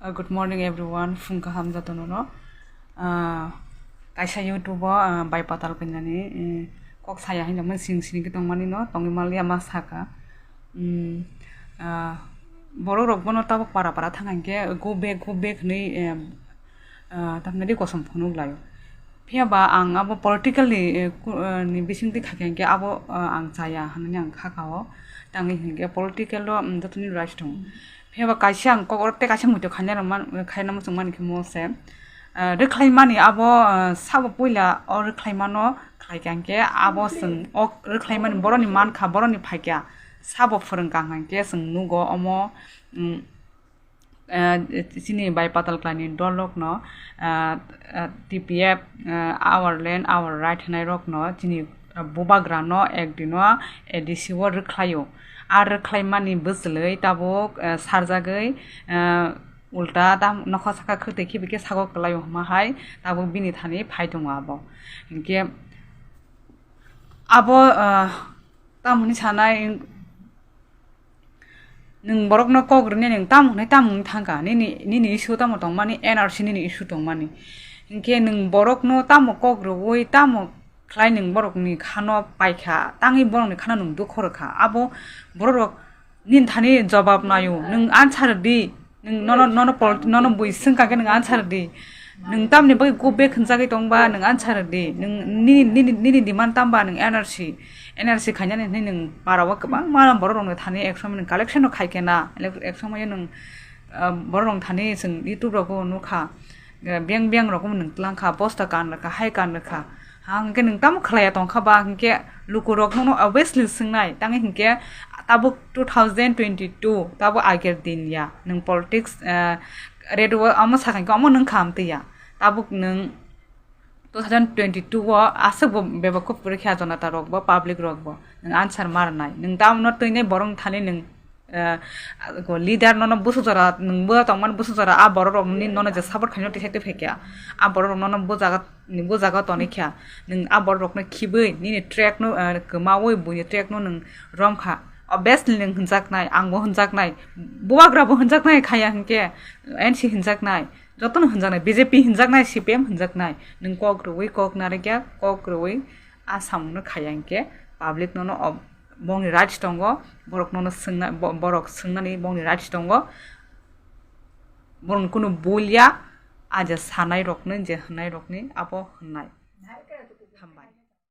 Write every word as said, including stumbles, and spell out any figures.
Uh, good morning everyone, phung kaham jotono no. Uh, kaisa YouTube o, uh, bai patal kanya ni, eh, kok saya hinda man sing sing ke tong mani no, tong mali ama saka. Um, uh, borok rok bono tabok para para thang hingke go back, go back hinui, eh, uh, tamni di kosom phunuk layo. Phiya ba ang abo political ni, eh, ku-, eh, ni bising di khakhe hingke abo, eh, ang chaya hinui ang khaka o. Tangwi hingke political o, um, jotoni rights tong. Phiya ba kaisa ang kok oro tei kaisa muitu khaina rwman, khaina muchung mani khe mo se. Ah, rwkhlai mani abo, ah, sabo puila o rwkhlai mano khlai kha hingke abo chwng o rwkhlai mani boroni man kha, boroni phai kha. Sabo phwrwng kha hingke chwng nugo omo, mm, ah, chini bai patal khlai ni dol rok no, ah, ah, T P F, ah, our land, our right hinai rok no chini bubagra no ekdino A D C o rwkhlaio. A rwkhlai mani bwchwlwi tabuk, eh, sarjagwi, eh, ulta tam nokha saka khwtwi khibi khe sago kwlaio hwnma hai tabuk bini thani phai tongo abo. Hinkhe abo, eh, tamoni sanai Nwng borokno kok rwni nwng tamo hwnwi tamo wngwi thangkha? Nini, nini issue tamo tongmani, N R C nini issue tongmani. Hinkhe nwng borokno tamo kok rwui, tamo khlai nwng borokni khano paikha, tangwi borokni khano nwng dukho rwkha. Abo borok rok nini thani jobab naio, nwng answer di, nwng nono, nono pol-, nono bui swngkha khe nwng answer di. Nwng tamni bagwi go back hwnjagwi tongba nwng answer di. Nwng nini, nini, nini demand tamba nwng N R C, N R C khainani hwnwi nwng parao kwbangma borok rokno thani ek somoi nwng collection rok khai khe na, ek somoi nwng, ah, borok rok thani chwng YouTube rogo nukha, ah, beng beng rogo nwng twlang kha, bosta kan rwkha, hai kan rwkha. Ha hwnkhe nwng tamo khlaiya tongkha ba hwnkhe lukurok nono obviously swngnai, tangwi hwnkhe tabuk two thousand twenty-two, tabuk agir din ya, nwng politics, eh, red o omo sakha hwnkhe omo nwng kha amtwi ya. Tabuk nwng two thousand twenty-two o aswk bo bebak khe puri khe Janata rok bo, public rok bo nwng answer ma rwnai. Nwng tamo no twinai borok thani nwng, eh, leader nono busu jora, nwng bo tongmani busu jora, a borok rok ni nono je support khaino tisa twi phaikha, a borok rok nono bo jaga ni bo jaga toni kha, nwng a borok rokno khibwi nini track no, eh, kwmawi buini track no nwng romkha. Obviously nwng hwnjaknai, ang bo hwnjaknai, bubagra bo hwnjaknai khaya hwnkhe N C hwnjaknai, jotono hwnjaknai, B J P hwnjaknai, C P M hwnjaknai, nwng kok rwui kok narikya, kok rwui a samungno khaya hwnkhe public nono ob-, bongni rights tongo, borok nono swngna, bo-, borok swngnani bongni rights tongo, borokni kunu bul ya, a je sanai rokni, je hwnai rokni abo hwnai.